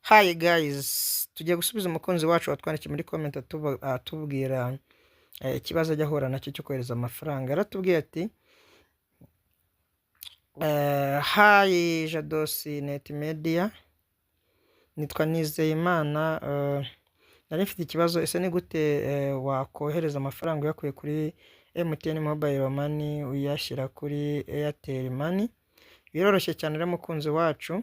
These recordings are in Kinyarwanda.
Hi guys, tugiye gusubiza umukunzi wacu watwandikiye muri comment atubwira ikibazo ajya ahura nacyo cyo kohereza amafaranga. Yaratubwiye ati: "Hi Jadosi Net Media, nitwa Nizeyimana, nari mfite ikibazo. Ese ni gute wakohereza amafaranga uyakuye kuri MTN Mobile Money uyashyira kuri Airtel Money?" Biroroshye cyane rero, mukunzi wacu.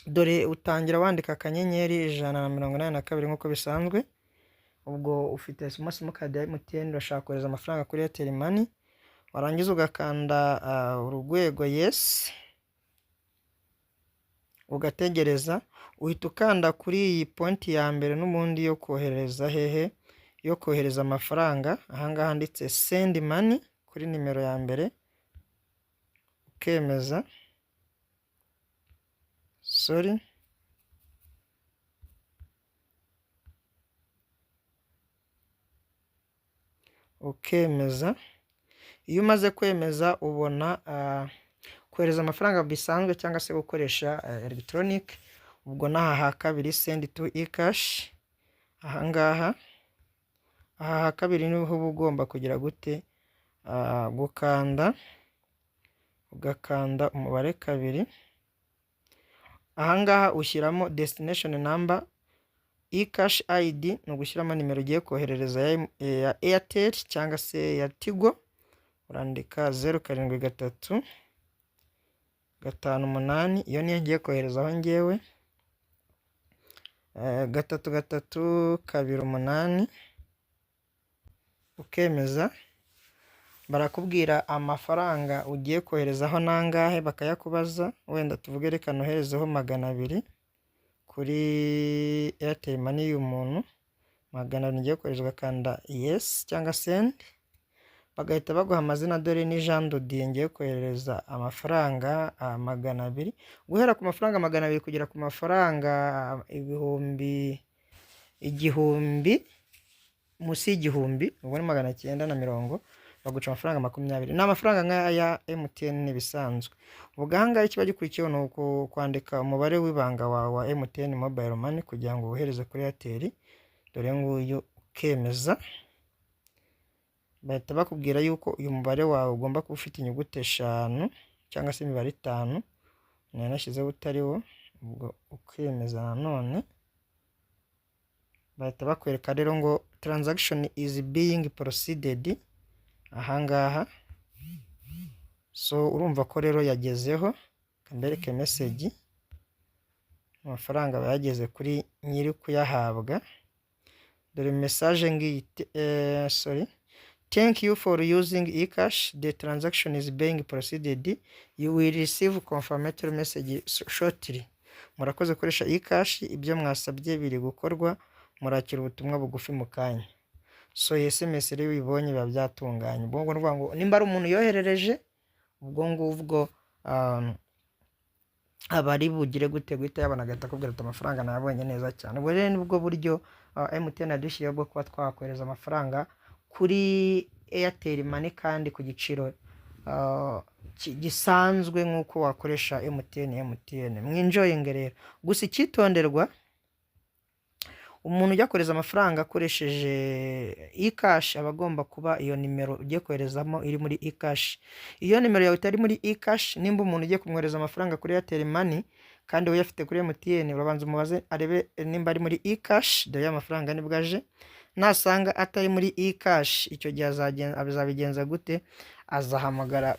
Dore utangira wandika *182 nk'uko bisanzwe. Ubwo ufite simukadi ya MTN, urashaka kohereza amafaranga kuri Airtel Money, warangiza ugakanda urwego, yes, ugategereza. Uhita ukanda kuri iyi point ya mbere n'ubundi yo kohereza hehe, yo kohereza amafaranga, ahangaha handitse "send money" kuri nimero ya mbere, ukemeza. Sorry, ukemeza. Iyo umaze kwemeza ubona kohereza amafaranga bisanzwe cyangwa se gukoresha electronic. Ubwo n'aha ha kabiri, send to eKash, ahangaha, aha ha kabiri niho uba ugomba kugira gute? Gukanda, ugakanda umubare 2. Ahangaha ushyiramo destination number, eKash ID, ni ugushyiramo nimero ugiye koherereza ya Airtel cyangwa se ya Tigo. Urandika 07358, iyo niyo ngiye koherezaho ngewe, 3328, ukemeza. Barakubwira amafaranga ugiye koherezaho nangahe, bakayakubaza. Wenda tuvuge reka noherezeho 200 kuri Airtel Money y'uyu muntu, 200 ngiye kohereza, ugakanda yes cyangwa send, bagahita baguha amazina. Dore ni Jean Dodier ngiye kohereza amafaranga 200. Guhera ku mafaranga 200 kugera ku mafaranga 1000, munsi y'igihumbi, ubwo ni 950, baguca amafaranga 20. Ni amafaranga nk'aya MTN bisanzwe. Ubwo aha ngaha ikiba gikurikiyeho ni kwandika umubare w'ibanga wawe wa MTN Mobile Money kugira ngo wohereze kuri Airtel. Dore nguyu, ukemeza. Bahita bakubwira yuko uyu mubare wawe ugomba kuba ufite inyuguti eshanu cyangwa se imibare itanu, nari nashyizeho utari wo. Ubwo ukemeza nanone. Bahita bakwereka rero ngo "transaction is being proceeded" ahangaha. So urumva ko rero yagezeho. Mbereke message, amafaranga aba yageze kuri nyiri kuyahabwa. Dore message ngiyi, sorry: "Thank you for using eKash. The transaction is being proceeded. You will receive confirmatory message shortly." Murakoze gukoresha eKash, ibyo mwasabye biri gukorwa, murakira ubutumwa bugufi mu kanya. So iyi SMS rero iyo uyibonye biba byatunganye. Ubwo ngubwo ni ukuvuga ngo nimba ari umuntu yoherereje, ubwo ngubwo aba ari bugire gute? Guhita yabona, agahita akubwira ati "Amafaranga nayabonye neza cyane." Ubwo rero nibwo buryo MTN yadushyiriyeho bwo kuba twakohereza amafaranga kuri Airtel Money kandi ku giciro gisanzwe nk'uko wakoresha MTN. MTN mwinjoyinge rero. Gusa icyitonderwa, umuntu ujya kohereza amafaranga akoresheje eKash aba agomba kuba iyo nimero ugiye koherezamo iri muri eKash. Iyo nimero yawe itari muri eKash, nimba umuntu ugiye kumwohereza amafaranga kuri Airtel Money kandi we uyafite kuri MTN, urabanza umubaze arebe nimba ari muri eKash. Dore y'amafaranga nibwo aje. Nasanga atari muri eKash, icyo gihe azabigenza gute? Azahamagara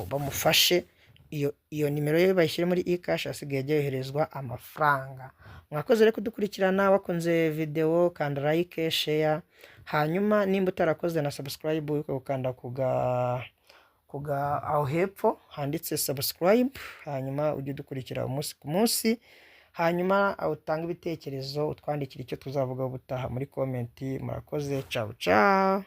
bamufashe iyo nimero ye bayishyire muri eKash, asigaye ajya yoherezwa amafaranga. Mwakoze rero kudukurikirana. Wakunze video, kanda like, share, hanyuma nimba utarakoze na subscribe, wibuke gukanda kuga aho hepfo handitse subscribe, hanyuma ujye udukurikira umunsi ku munsi, hanyuma utange ibitekerezo, utwandikire icyo tuzavuga ubutaha muri comment. Murakoze, ciao ciao.